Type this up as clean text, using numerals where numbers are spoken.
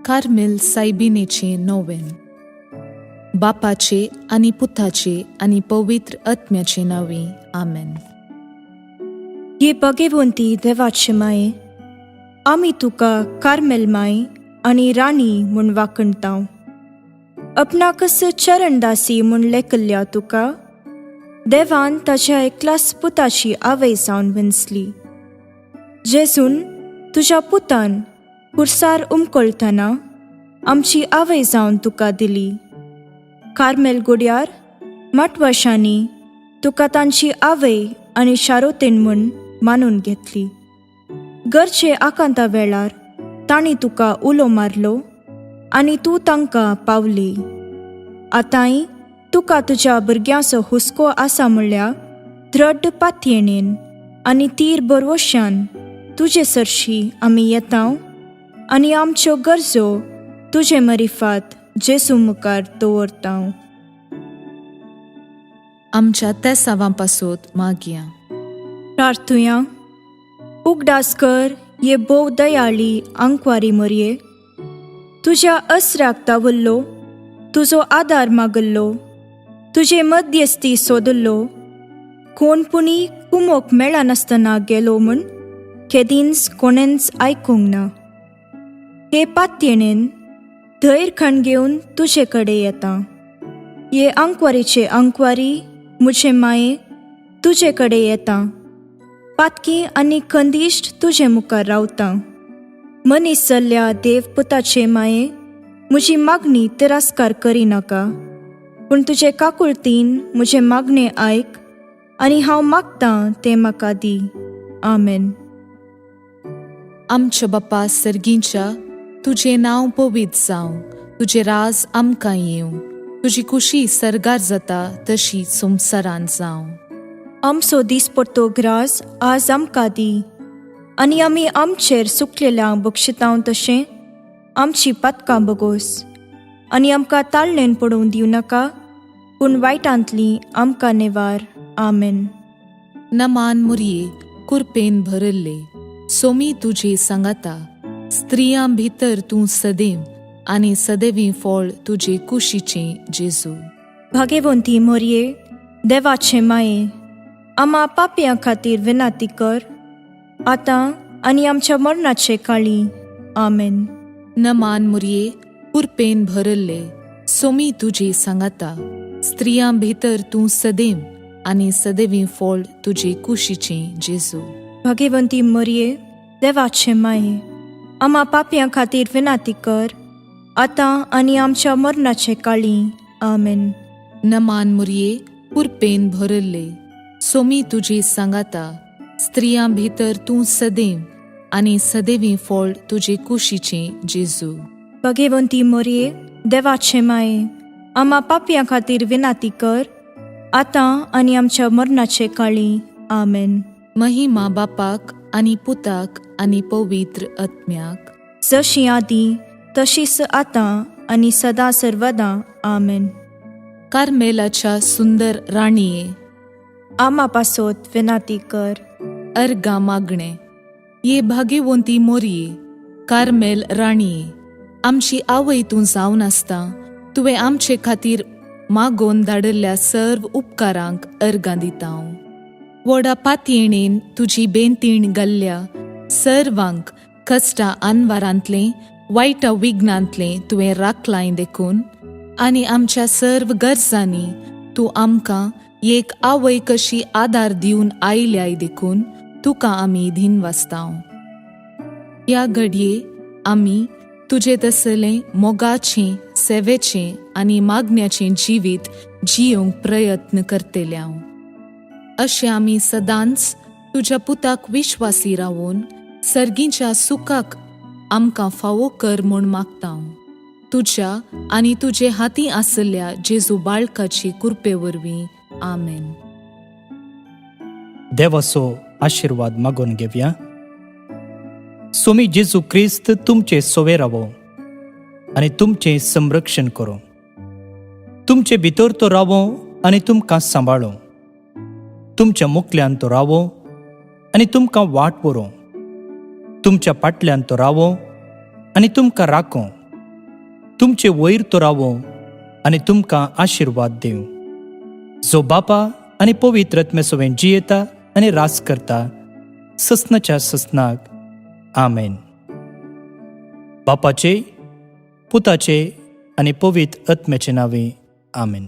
Carmel सायबिणीचें नोवेन. बापाचे आनी पुताचे आनी पवित्र आत्म्याचे नांवी, आमेन. हे भगेवंती देवाचे माये, आमी तुका कार्मेल माय आनी राणी म्हूण वाखणतांव. आपणाकच चरणदासी म्हूण लेखल्ल्या तुका देवान ताच्या एकल्याच पुताची आवय जावन विंचली. जेजून तुज्या पुतान खुर्सार उमकळतना आमची आवय जावन तुका दिली. कार्मेल गुड्यार माटवाशांनी तुका तांची आवय आनी शारोतेन म्हूण मानून घेतली. गरजे आकांता वेळार तांणी तुका उलो मारलो आनी तूं तांकां पावली. आतांय तुका तुज्या भुरग्यांचो हुस्को आसा म्हणल्या द्रड पातयेणेन आनी तीर बरवशान तुजे सरशी आमी येता आनी आमच्यो गरजो तुजे मरिफात जेजू मुखार दवरता. आमच्या तेसावां पासत मागया. प्रार्थुया. उगडास कर ये भोव दयाळी आंकवारी मरये, तुज्या असराक दावल्लो, तुजो आदार मागल्लो, तुजे मध्यस्थी सोदल्लो कोण पुणी कुमोक मेळनासतना गेलो म्हूण केदींच कोणेंच आयकूंक ना. हे पातयेणेन धैर खण घेवन तुजे कडेन येता. हे आंकवारीचे आंकवारी म्हजे माये, तुजे कडेन येता. पातकी आनी कंदिश्ट तुजे मुखार रावता. मनीस जाल्ल्या देव पुताचे माये, म्हजी मागणी तिरस्कार करिनाका, पूण तुजे काकुळतीन म्हजें मागणें आयक आनी हांव मागतां तें म्हाका दी. आमेन. आमच्या बापा सर्गींच्या, तुजें नांव पवित्र जावं, तुजें राज आमकां येवं, तुजी खुशी सर्गार जाता तशी संवसारांत जावं. आमचो दिसपट्टो ग्रास आज आमकां दी आनी आमी आमचेर सुकलेल्यांक बक्षितांव तशें आमची पातकां बगोस आनी आमकां ताळणेन पडोवन दिवं नाका, पूण वायटांतली आमकां नेवार. आमेन. नमान मुरये, कुरपेन भरिल्ले, सोमी तुजे सांगाता, स्त्रियां भितर तूं सदैव आनी सदैवी फळ तुजे कुशीचें जेजू. भाग्यवंती मोरये, देवाचे माये, आमा पापयां खातीर विनाती कर, आतां आनी आमच्या मरणाचे काळी. आमेन. नमान मुरये, कुरपेन भरिल्ले, सोमी तुजे सांगाता, स्त्रियां भितर तूं सदैव आनी सदैवी फळ तुजे कुशीचें जेजू. भाग्यवंती मरये, देवाचे माये, आमा पापयां खातीर विनाती कर, आतां आनी आमच्या मरणाचे काळी. आमेन. नमान मुरये, कुरपेन भरिल्ले, सोमी तुजे सांगाता, स्त्रियां भितर तूं सदैव आनी सदैवी फळ तुजे कुशीचें जेजू. भाग्यवंती मरये, देवाचे माये, आमा पापयां खातीर विनाती कर, आतां आनी आमच्या मरणाचे काळी. आमेन. महिमा बापाक आनी पुताक आनी पवित्र आत्म्याक. जशी आदी तशीच आतां आनी सदां सर्वदां. आमेन. कार्मेलाच्या सुंदर राणये, आमा पासोत विनाती कर. अर्गा मागणे. ये भाग्यवंती मोरये, कार्मेल राणये, आमची आवय तूं जावन आसता तुवें आमचे खातीर मागोवन धाडिल्ल्या सर्व उपकारांक अर्गां दिता. व्हडा पातयेणेन तुजी बेंतीण घाल्ल्या सर्वांक कश्टा अनवारांतलें, वायटा विघ्नांतलें तुवें राखलाय देखून आनी आमच्या सर्व गरजांनी तूं आमकां एक आवय कशी आदार दिवन आयल्याय देखून तुका आमी धीन वाजतांव. ह्या घडये आमी तुजे तसलें मोगाचें, सेवेचें आनी मागण्याचें जिवीत जियोंक प्रयत्न करतल्यांव. अशें आमी सदांच तुज्या पुताक विश्वासी रावून सर्गीच्या सुखाक आमकां फावो कर म्हूण मागता, तुज्या आनी तुजे हाती आसल्या जेजू बाळकाची कृपे वरवीं. आमेन. देवाचो आशिर्वाद मागून घेवया. सोमी जेजू क्रिस्त तुमचे सोवे रावो आनी तुमचें संरक्षण करूं. तुमचे भितर तो रावो आनी तुमकां सांबाळो. तुमच्या मुखल्यान तो रावो आनी तुमकां वाट व्हरूं. तुमच्या फाटल्यान तो रावो आनी तुमकां राखो. तुमचे वयर तो रावो आनी तुमकां आशिर्वाद दिवं, जो बापा आनी पवित्र आत्म्या सवें जियेता आनी रास करता ससनाच्या ससनाक. आमेन. बापाचे, पुताचे आनी पवित्र आत्म्याचे नांवे, आमेन.